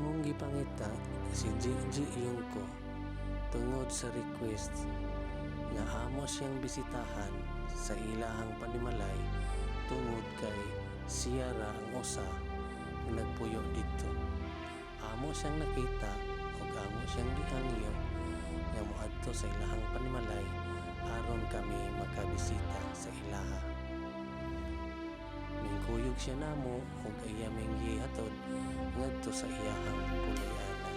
Among gipangita si Gigi Yungko tungod sa request nga amo siyang bisitahan sa ilahang panimalay tungod kay siya ra ang usa nga nagpuyo didto. Amo siyang nakita ug amo siyang giangyo nga moadto sa ilahang panimalay aron kami makabisita sa ilaha. Mingkuyog siya namo ug iya ming gihatod ngadto sa iyahang puloy-anan.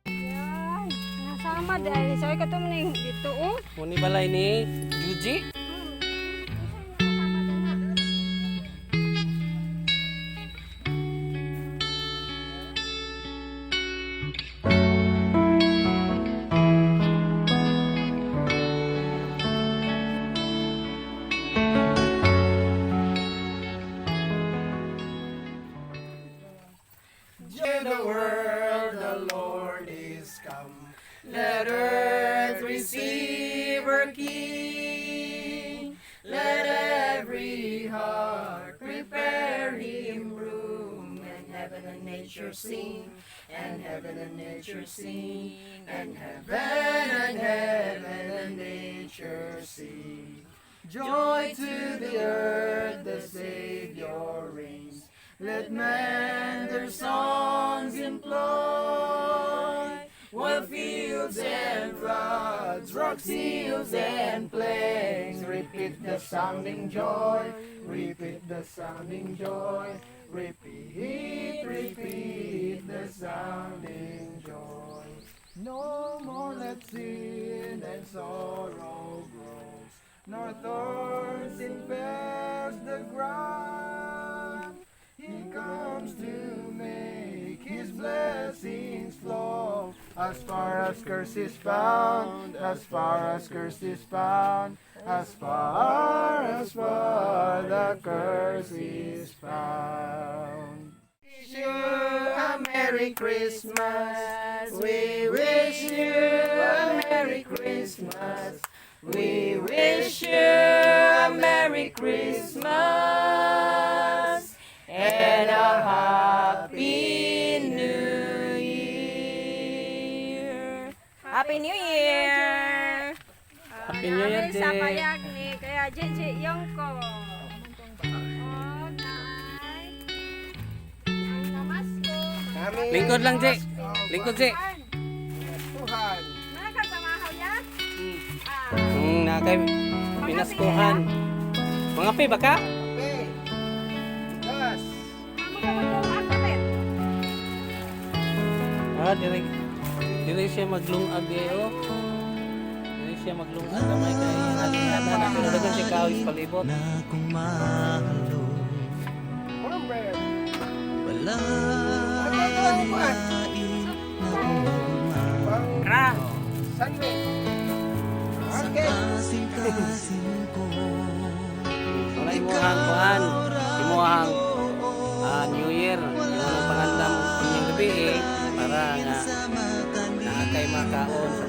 Ay, nasama dahil. Sabi ka ning dito oh. Muni balay ni Juji? To the world the Lord is come. Let earth receive her King. Let every heart prepare him room. And heaven and nature sing. And heaven and nature sing. And heaven and nature sing. Joy to the earth, the Savior reigns. Let men their songs employ, while fields and floods, rocks, hills and plains repeat the sounding joy, repeat the sounding joy, repeat, repeat the sounding joy. No more let sin and sorrow grow, nor thorns infest the ground. He comes to make his blessings flow. As far as curse is found, as far as curse is found, as far the curse is found. Wish you a Merry Christmas. We wish you a Merry Christmas. We wish you a Merry Christmas and a Happy New Year. Happy New Year! Happy New Year, Sa Jay. payag ni kaya JJ Yongko. Okay. Ang namasko. Lingkod lang, Jay. Lingkod, Jay. Tuhan. Mga kasamahaw ya? Ah, Na kay pinaskuhan. Mga pe baka? Kape. Gas. amo ka magtungag kapit. Ah, dire dire siya maglungag eh, oh. Dire siya maglungag gamay kay hati-hata na pero daghan siya kahoy sa palibot. Na kung mahalo Cornbread. wala Ano ito ang kuhan? lain na kung magmahal Pang sandwich. sa Okay. kasing-kasing ko. Wala imuhang kuan, imuhang New Year, imuhang pangandam inyong gabi eh, para nga Sa naa kay makaon sa